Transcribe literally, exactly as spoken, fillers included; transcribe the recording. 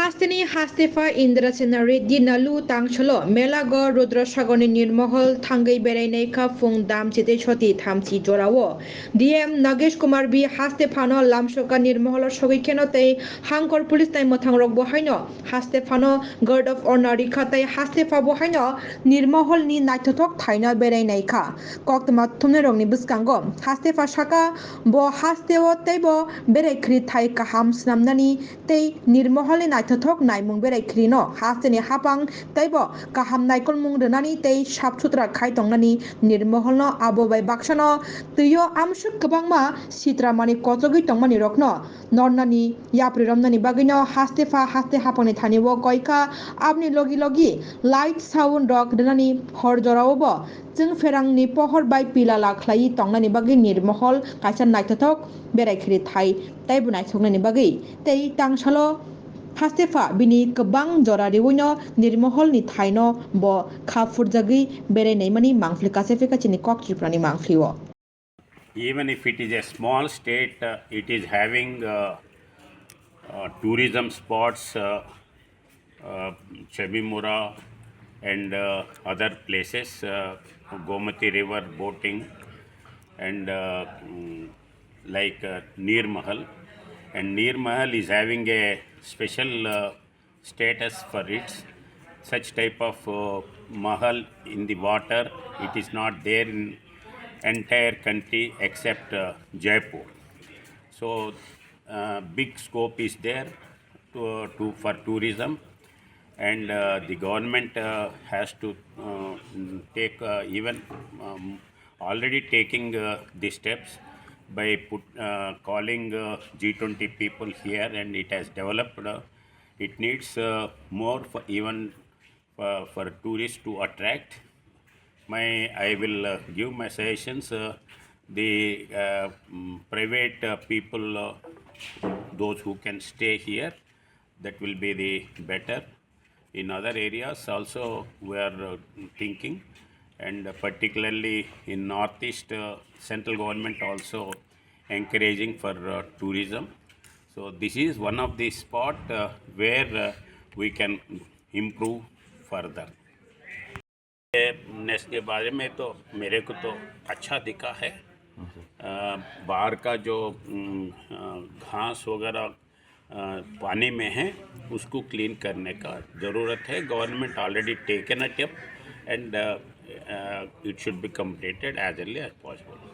Hasteni hastepha Indrasena Reddy Nalu tangsalo Melago Rudrasagorni nirmohol thangwi berainaikha phung damchi tei soti thamchi jorao. D M Nagesh Kumar B hastephano lamsoka nirmoholo sogwi kheno tei Hangkor police tai mwthangrokbo haino hastephano guard of honor rikha tei hastepha bo haino nirmoholni naithothok thaino berainaikha. Koktwma thumnairokni bwskango hastepha saka bo hasteo teibo berai khri thai kaham snamnani tei nirmoholni naithothok naimung berai khirino hasteni hapang teibo kaham naikolmung rwnani tei sap sutra khai tongnani nirmoholno abo bai baksano twio amswk kwbangma sitramani kochogwi tongmani rokno nornani yapri romnani bagwino hastepha haste hapangni thani o koikha aboni logi logi light sound rok rwnani hor jorao bo chwng pherangni pohor bai pilala khlaiwi tongnani bagwi nirmohol kaisa naithothok berai khiri thai teibo naithoknani bagwi tei tangsalo hastepha bini kwbang jora riwino nirmoholni thaino bo kha phurjagwi berai naimani mangpili kaisa phika chini kok Tripurani mangpilio. Even if it is a small state, uh, it is having uh, uh, tourism spots, uh, uh, Chebimura and uh, other places, uh, Gomati River boating, and uh, mm, like uh, Neer Mahal. And Neer Mahal is having a special uh, status for its such type of uh, mahal in the water. It is not there in entire country except uh, Jaipur. So uh, big scope is there to, to for tourism, and uh, the government uh, has to uh, take uh, even um, already taking uh, the steps by put, uh, calling uh, G twenty people here, and it has developed. Uh, it needs uh, more for even for, for tourists to attract. My I will uh, give my suggestions. Uh, the uh, mm, private uh, people, uh, those who can stay here, that will be the better. In other areas also we are uh, thinking, and particularly in northeast, uh, central government also encouraging for uh, tourism. So this is one of the spot uh, where uh, we can improve further. नेस के बारे में तो मेरे को तो अच्छा दिखा है। अ, बाहर का जो उम, अ, घास वगैरह अ, पानी में है, उसको क्लीन करने का ज़रूरत है। Government already taken a step, and it should be completed as early as possible.